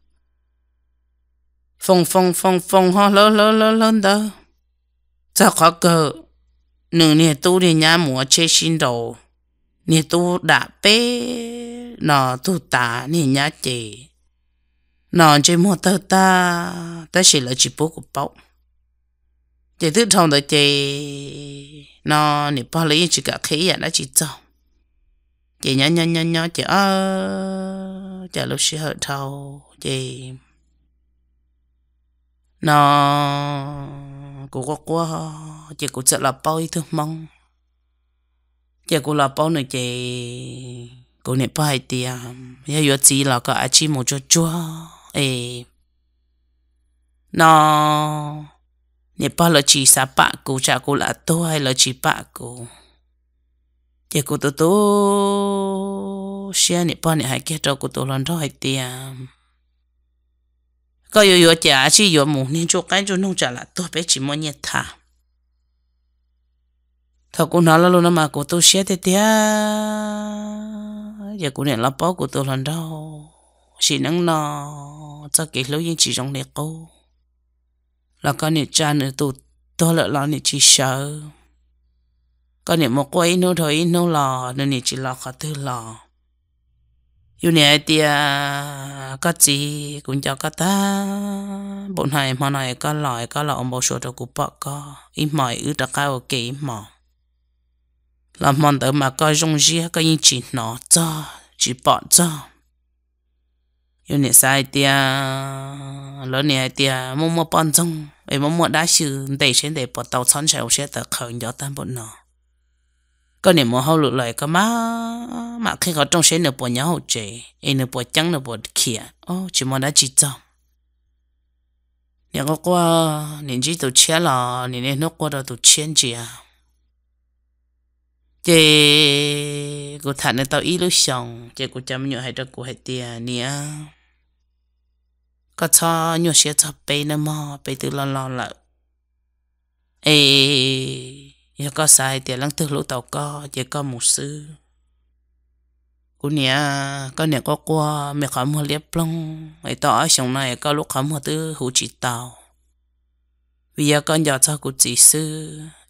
Foom foom foom foom ho hlawv hlawv hlawv hlawv ntawv, txog qhov kawg nws niag tub niag nyab mus ua tsheb sib nraus, niag tub dam peb no tug tas, niag nyab ces no ntsej muag tawg tag, tab sis lawv tsis pub kuv paub. Ces twb dhau ntawd ces no niam pog lawv yeej tsis kam qhia ib yam dab tsi txog. Ces nyob nyob nyob nyob ces o, cas lub sij hawm dhau ces no kuv quaj quaj ces kuv txawm los paub ib tug hmoob. Ces kuv los paub nws ces kuv niam pog hais tias yog yuav txiv los kom av tsij mus tsuag tsuag es no niam pog lawv tsis xav pam kuv, tsam kuv lam tuag lawv tsis pam kuv. Ces kuv tu tu siab, niam pog niam hais kiag rau kuv tus hluas nraug hais tias koj yuav yuav ces av tsij yuav mus, niag ntsuj qaib ntsuj noog tsam lam tuag peb tsis muaj nyiaj tham. Thaum kuv hnov lo lus no mas kuv tu siab tiag tiag. Ces kuv niam los paub kuv tus hluas nraug, sim neej no txoj kev hlub yeej tsis zoo li qub. Los koj niam tsa nws tus tuag lawm los niam tsis sawv. Koj niam mus quaj ib hnub dhau ib hnub los nws niam tsis los qhov twg los. Yus niam hais tias koj txiv, kuv nco koj tag npaum no, hmo no es koj los es koj los ua npau suav rau kuv pom koj ib hmos es wb rov qab ua ke ib hmos. Los hmo ntawd mas koj zoo siab koj yeej tsis hnov txog tsis pom txog. Yus niam xav hais tias lawv niam hais tias muaj muaj poj ntxoog es muaj muaj dab xyw ntes seb ntes puas tau, txhob ntshai ua siab tawv qhawv nco tag npaum no. Koj niam mus hauj lwm los koj mam mam qhib qhov rooj seb nws puas nyob hauv tsev es nws puas ceeb nws puas khiav, tsis muaj dab tsi txog. Niam quaj quaj, niam ntsib tus tshiab los niam niaj hnub quaj rau tus tshiab ntsia. Ces kuv tham nws tau ib lub xyoos ces kuv cov me nyuam hais rau kuv hais tias niam, koj txhob nyuaj siab txog peb nawb mog, peb twb loj loj lawm. Es yog koj xav hais tias leej twg hlub tau koj ces koj mus xwb. Kuv niam, koj niam quaj quaj me qhov muag liab ploog es tau ob xyoos no es koj lub qhov muag twb huv tsis tau. Vim yog koj nco txog kuv txiv xwb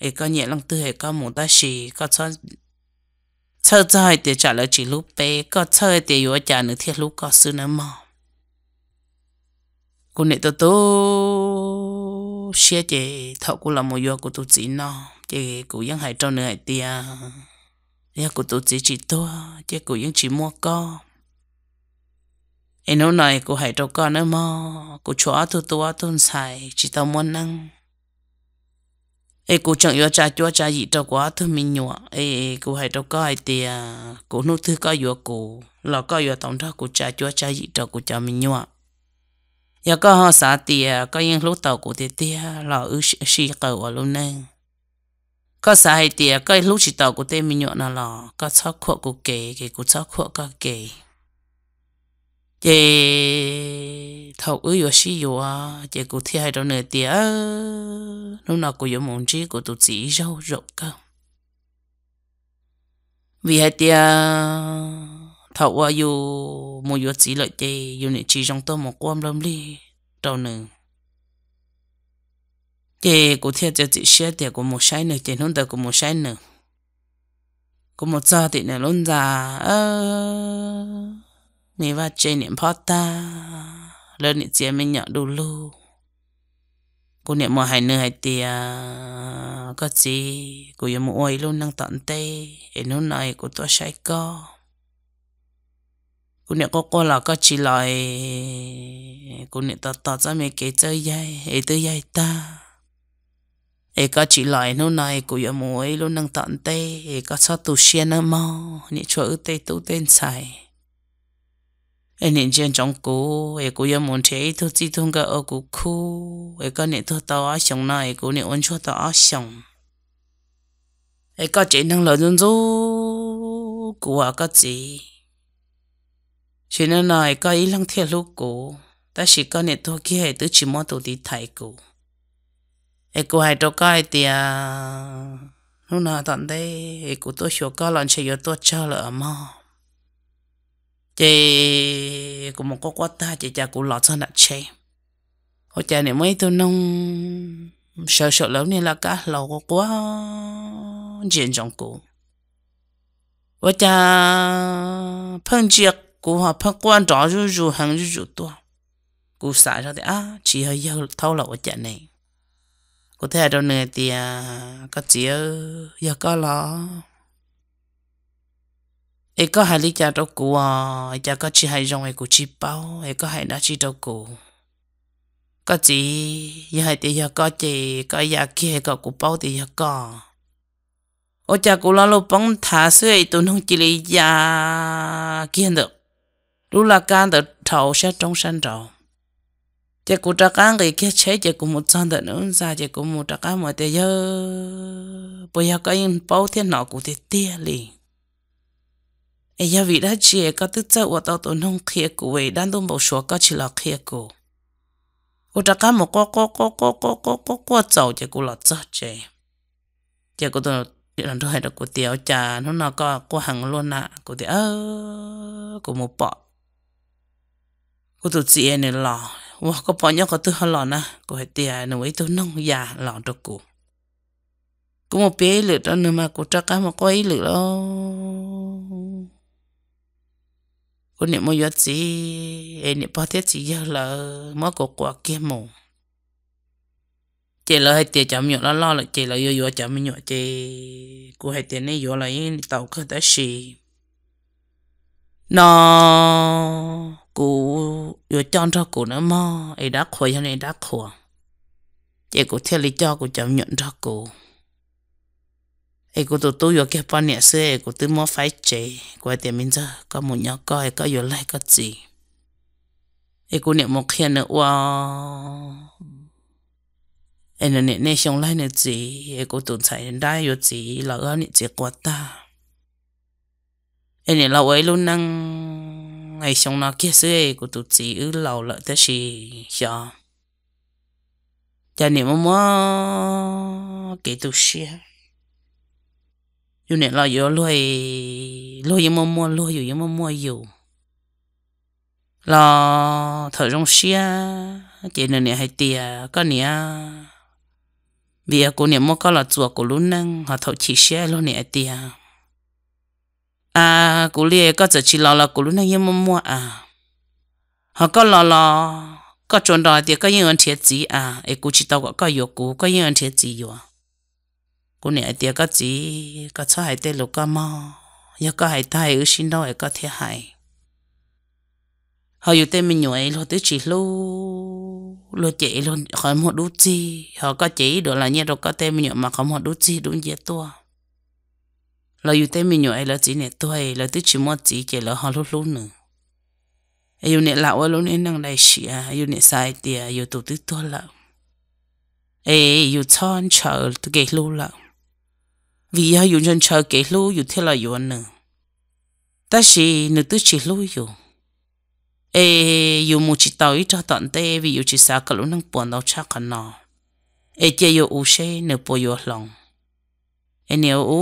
es koj nyiam leej twg es koj mus tab sis koj txhob txhawj txog hais tias tsam lawv tsis hlub peb, koj txhawj hais tias yuav ua cas nws thiaj hlub koj xwb nawb mog. Kuv niam tu tu siab ces thaum kuv los mus yuav kuv tus txiv no ces kuv yeej hais rau nws hais tias yog kuv tus txiv tsis tuag ces kuv yeej tsis muaj koj. Es hnub no kuv hais rau koj nawb mog, kuv tshuav ob tug tub ob tug ntxhais tsis tau muaj neej. Es kuv tseem yuav tsa cuab tsa yim rau kuv ob tug me nyuam, es kuv hais rau koj hais tias kuv hnub twg koj yuav kuv los koj yuav tau nrog kuv tsa cuab tsa yim rau kuv cov me nyuam. Yog koj ho xav tias koj yeej hlub tau kuv tiag tiag los wb sib qawm ua lub neej. Koj xav hais tias koj hlub tsis tau kuv tej me nyuam no los koj txhob khuam kuv kev ces kuv txhob khuam koj kev. Ces thaum wb yuav sib yuav ces kuv thiaj hais rau nws tias hnub no kuv yuav mus ntsib kuv tus txiv ib zaug zaum kawg. Vim hais tias thaum uas yus mus yuav txiv lawm ces yus niam tsis zoo tuaj mus quaj nplawg nplig rau nws. Ces kuv thiaj txiav txim siab tias kuv mus saib nws, ces hnub ntawd kuv mus saib nws. Kuv mus txog tim nws lub ntxa, me vaj tse niam nphob tag, lawv niam txiav me nyuam du lug. Kuv niam mus hais nws hais tias koj txiv, kuv yuav mus ua ib lub neej tom ntej es hnub no kuv tuaj saib koj. Kuv niam quaj quaj los koj tsis los es kuv niam tos tos txoj me kev txawj yaig es twb yaig tag, es koj tsis los es hnub no es kuv yuav mus ua ib lub neej tom ntej es koj txhob tu siab nawb mog, niam tshuav wb tej tub tej ntxhais es niam ntsia ntsoov kuv es kuv yuav mus nrhiav ib tug txij tug nkawm ua kuv khub es koj niam tuag tau ob xyoos no es kuv niam ua ntsuag tau ob xyoos es koj tsev neeg lawm ntxub ntxub kuv as koj txiv. Sim neej no es koj ib leeg thiaj hlub kuv, tab sis koj niam tuag kiag es twb tsis muab tus tiv thaiv kuv. Es kuv hais rau koj hais tias hnub no tom ntej es kuv tuaj xyuas koj los ntshe yuav tuaj tsawg lawm mog. Ces kuv mus quaj quaj tag ces cas kuv los txog nram tsheb, ua cas niam muaj ib tug noog sawv saum lawv niag laj kab hlau quaj quaj ntsia ntsoov kuv. Ua cas pheej ntsia kuv ho pheej quaj nrov zuj zus heev zuj zus tuaj. Kuv xav zoj tias ab tsis yog yawg thaub los ua cas ne. Kuv thiaj hais rau nws tias koj txiv, yog koj los es koj hais li cas rau kuv os, cas koj tsis hais zoo es kuv tsis paub es koj hais dab tsi rau kuv. Koj txiv, yog hais tias yog koj ces koj ya kiag kom kuv paub tias yog koj. Ua cas kuv lo lus poob nthav xwb es tus noog cia li ya kiag ntawm lub laj kab ntawd dhau sab roob sab nraud. Ces kuv rov qab nqis kiag tsheb ces kuv mus txog ntawm nws lub ntxa ces kuv mus rov qab mus tias yawg, puas yog koj yeej paub thiab hnov kuv tiag tiag li? Es yog vim dab tsi es koj twb txawj ua tau tus noog qhia kuv es dab ntuj npau suav koj tsis los qhia kuv? Kuv rov qab mus quaj quaj quaj quaj quaj quaj quaj txaus ces kuv los txog tsev. Ces kuv tus hluas nraug hais rau kuv tias ua cas hnub no koj quaj heev luaj na? Kuv tias kuv mus pom kuv tus txiv nws los. Ua koj pom nyob qhov twg ho los na? Kuv hais tias nws ua ib tug noog ya los rau kuv. Kuv mus piav ib lwm rau nws mas kuv rov qab mus quaj ib lwm lauj. Kuv niam mus yuav txiv es niam pog thiab txiv yawg lawv muab kuv quas kiag mus. Ces lawv hais tias cov me nyuam loj loj lawm ces lawv yuav yuav cov me nyuam ces kuv hais tias nej yuav los yeej tau kawg tab sis no kuv yuav coj nrog kuv na mog es dab qhuas yog nej dab qhuas. Ces kuv thiaj li coj kuv cov me nyuam nrog kuv. Es kuv tus tub yuav kiag poj niam xwb es kuv twb muab faib tsev, kuv hais tias me ntxawg koj mus nyob koj es koj yuav laig koj txiv. Es kuv niam mus qhia nws ua es nws niam nej xyoo laig nws txiv es kuv tus ntxhais nrab yuav txiv los wb niam txiv quas tag. Es niam los ua ib lub neej es xyoo no kiag xwb es kuv tus txiv wb laus lawm tab sis xyov cas niam muaj muaj kev tu siab. Yus niam los yuav luag, luag yeej muaj muaj luag, yus yeej muaj muaj yus. Los thaum zoo siab ces nws niam hais tias koj niam, vim yog kuv niam muab koj los txuas kuv lub neej, ho thaum chim siab luag niam hais tias a, kuv li koj txawm tsis los los kuv lub neej yeej muaj muaj a. Ho koj los los koj tsuas nrog hais tias koj yeej yuav nrhiav txiv a, es kuv tsis tau kom koj yuav kuv, koj yeej yuav nrhiav txiv yuav. Kuv niam hais tias koj txiv, koj txhob hais tej lus koj mog, yog koj hais tag wb sib nrauj es koj thiaj hais. Ho yus tej me nyuam es luag twb tsis hlub, luag cem luag qhov muag dub txig, ho koj cem ib duas los nyiaj rau koj tej me nyuam mas qhov muag dub txig dub nciab tuaj. Los yus tej me nyuam es lawv txiv niam tuag es lawv twb tsis muaj txiv ces lawv ho hlub hlub nws. Es yus niam lam ua lub niag neej daim siav, yus niam xav hais tias yus tus twb tuag lawm, es yus txhob ntshaw kev hlub lawm, vim yog yus ntshaw ntshaw kev hlub yus thiaj los yuav nws, tab sis nws twb tsis hlub yus. Es yus mus tsis tau ib rag tom ntej vim yus tsis xav kom lub neej puas ntau tshaj qhov no. Es cia yus ua seb nws puas yuav hloov. Es niam ua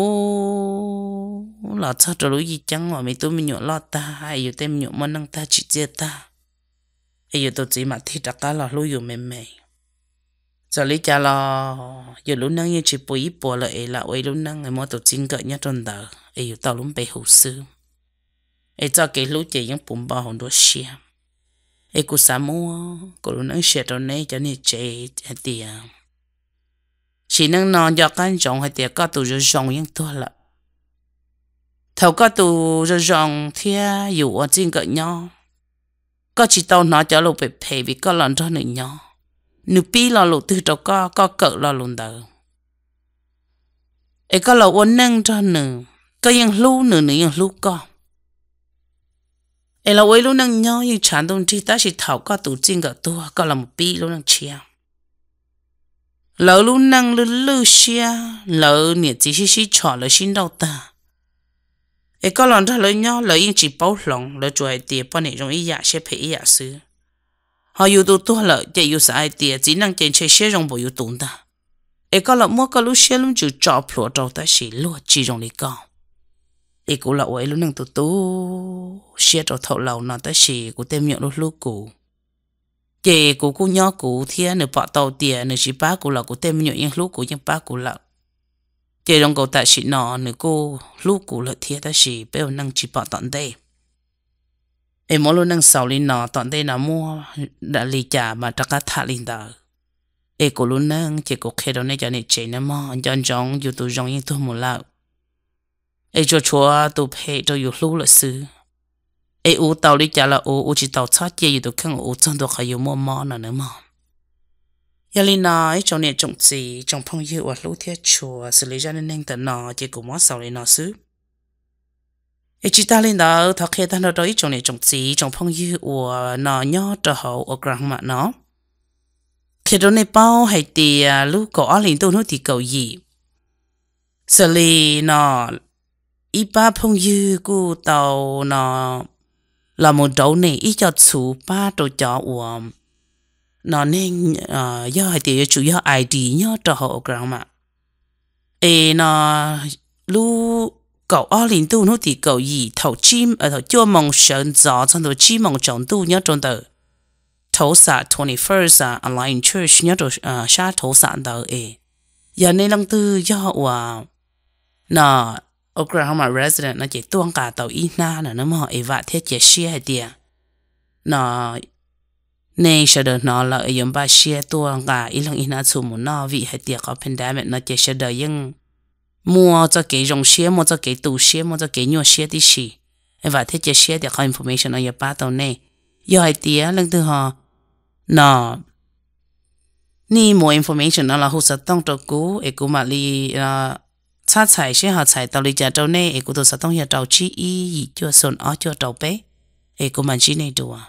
ua los txog rau lub yim ceeb uas me tub me nyuam loj tag, es yus tej me nyuam muaj neej tag tsim txiaj tag, es yus tus txiv mam tig rov qab los hlub yus me me. Txawm li cas los yus lub neej yeej tsis puas ib puas lawm es lam ua ib lub neej es muab tus txiv nkawm nyob rau ntawd es yus tau lub npe hu xwb. Es txoj kev hlub ces yeej puv npo hauv nruab siab. Es kuv xav muab kuv lub neej share rau neb cov niam tsev hais tias, sim neej no nco qab ntsoov hais tias koj tus zoo zoo yeej tuag lawm. Thaum koj tus zoo zoo thiab yus ua txij nkawm nyob, koj tsis tau hnov cov lus phem phem vim koj los nrog nws nyob. Nws pib lo lus twg rau koj, koj kawm lo lus ntawd. Es koj los ua neej nrog nws, koj yeej hlub nws, nws yeej hlub koj. Es los ua ib lub neej nyob yeej tshav ntuj nrig, tab sis thaum koj tus txij nkawm tuag koj los mus pib lub neej tshiab. Lawv lub neej lwj lwj siab, lawv niam txiv sib sib tshom, lawv sib nrauj tag. Es koj los nrog lawv nyob, lawv yeej tsis paub hloov, lawv tsuas hais tias poj niam zoo ib yam, siab phem ib yam xwb. Ho yus tus tuag lawm ces yus xav hais tias txiv neej ces ntshe siab zoo npaum yus tus ntag. Es koj los muab koj lub siab lub ntsws tso plhuav rau, tab sis luag tsis zoo li koj. Es kuv los ua ib lub neej tu tu siab rau thaum laus no, tab sis kuv tej me nyuam lub hlub kuv. Ces kuv kuj nyob kuv thiab, nws pom tau tias nws tsis pab kuv los kuv tej me nyuam yeej hlub kuv, yeej pab kuv lawm. Ces zoo nkaus tam sim no nws kuj hlub kuv lawm thiab, tab sis peb ua neej tsis pom tom ntej. Es muab lub neej xaus li no, tom ntej no muaj li cas mas rov qab tham li ntawd. Es kuv lub neej ces kuv qhia rau nej cov niam tsev nawb mog, nco ntsoov yus tus zoo yeej tuag mus lawm. Es tsuas tshuav tus phem rau yus hlub lawm xwb. Es ua tau li cas los ua, ua tsis tau txhob cia yus tus kheej ua txog ntua qhov yus muaj mob no nawb mog. Yog li no ib tsoom niam tsoom txiv tsoom phooj ywg uas hlub thiab tshua, xws li zaj neej neeg ntawm no ces kuv muab xaus li no xwb. Es tsis tag li ntawd, thov qhia tag nrho rau ib tsoom niam tsoom txiv tsoom phooj ywg uas no nyob rau hauv Oklahoma no, qhia rau nej paub hais tias lub kaum ob hlis ntuj hnub tim kaum yim, xws li no ib pab phooj ywg kuj tau no los mus rauv nej ib co txhuv pab rau cov uas no neeg, yog hais tias yuav tsum yog I D nyob rau hauv Oklahoma. Es no lub kaum ob hlis ntuj hnub tim kaum yim thaum cuaj moos sawv ntxov txog ntua tsib moos tsaus ntuj nyob rau ntawm Tulsa twenty-first Alliance Church nyob rau sab Tulsa ntawd es yog nej leej twg yog uas no Oklahoma resident no ces tuaj nqa tau ib hnab no nawb mog. Es vam thiab cia siab hais tias no nej sawv daws hnov lawm es yuav npaj siab tuaj nqa ib leeg ib hnab txhuv mus noj, vim hais tias qhov pandemic no ces sawv daws yeej muaj txoj kev zoo siab, muaj txoj kev tu siab, muaj txoj kev nyuaj siab tib si. Es vam thiab cia siab tias qhov information no yuav pab tau nej. Yog hais tias leej twg ho no nej muaj information no los hu xov tooj rau kuv es kuv mam li txhab txhais seb ho txhais tau li cas rau nej. Es kuv tus xov tooj yog rau tsib ib yim cuaj xoom ob cuaj rau peb. Es kuv mam ntsib nej dua.